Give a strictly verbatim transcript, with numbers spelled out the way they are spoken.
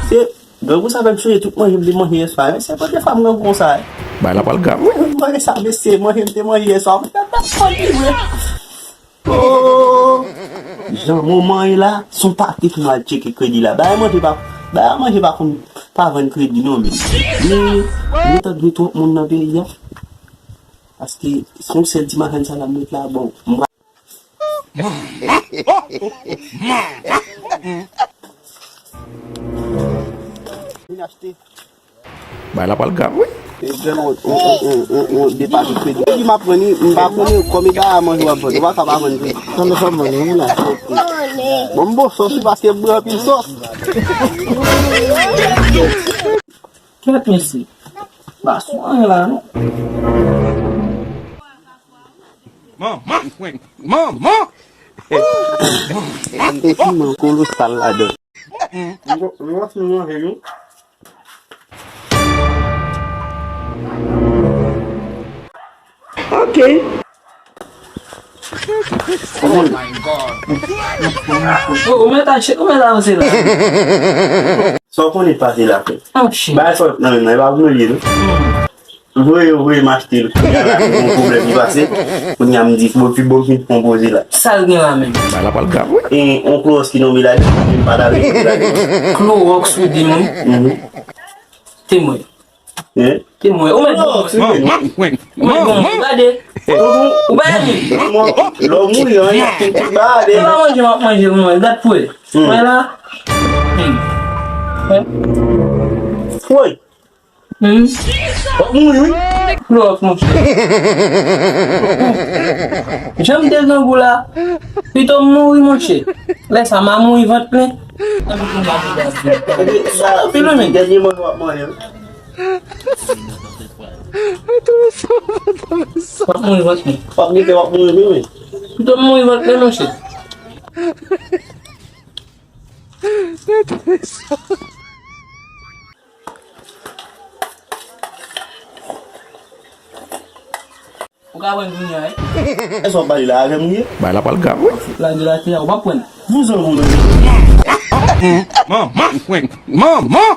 Se grangou sa fè m sonje tout manje m te manje yè swa. Se premye fwa m grangou konsa. Bagay la pral grav, wi. Manje sa, mesye, manje m te manje yè swa. Mwen t ap fè li vre. Oh! Jan moman ye la, se yon pakèt moun al tcheke kredi la. Bagay manje pa, bagay manje pa konn, pa vann kredi non, men. Men, nou ta dwe twòp moun nan peyi a. Paske se yon sèl ti machann sa la m met la, bon, m vin achte. Bagay la pral grav, wi. E grenn on, on, on, on, on, on, de pakèt kredi. Kredi m ap pran ni, m pa konnen kòm e bagay manje w ap vann. Ou pa ka pa vann kredi. Nan men fanm mwen, wi la. Bon, m bo sòs wi, paske m bwè anpil sòs. Kèt mesye. Pa sou anyen la, non. Manman, manman. Gade piman kolosal ladan. M pa fin manje, non. Ok. Ou mèt achte, ou mèt avanse la. Sa w konnen pase la, frè. Oh, shit. Bay fòt nan men mwen, e pa pou nou ye, non. Voye yo, voye m achte l. Kounye a la, yon pwoblèm ki pase. Kounye a m di, bon, pi bon, pi bon poze la. Sa l gen la menm? Bagay la pral grav, wi. E, yon klowòks ki tonbe la, li pa ta vle tonbe la. Klowòks ou di mwen? Mhm. Temwen. Hein? Temwen. Ou mèt bon. Klowòks, wi, men. Ou mèt bon. Gade. Ou pa ni. Lè w mouri, an, y ap tout bagay. Se pa manje m ap manje pou mwen. Dat pou wè. Hmm. Wè la. Hmm. Wè. Woy. Hmm. W ap mouri, wi. Klowòks, monchè. Jan m te grangou la, pito m mouri, monchè. Lè sa, m a mouri vant plen. Anpil, wi, men. Dènye manje w ap manje, wi. W ap mouri vant plen. W ap gete, w ap mouri, wi, men. Pito m mouri vant plen, monchè. Ou ka pran kounye a, wi. Èske w ap pale la avè m, wi? Bagay la pral grav, wi. Lage l atè a, ou p ap pran. Vouzan, vouzan. Manman, manman.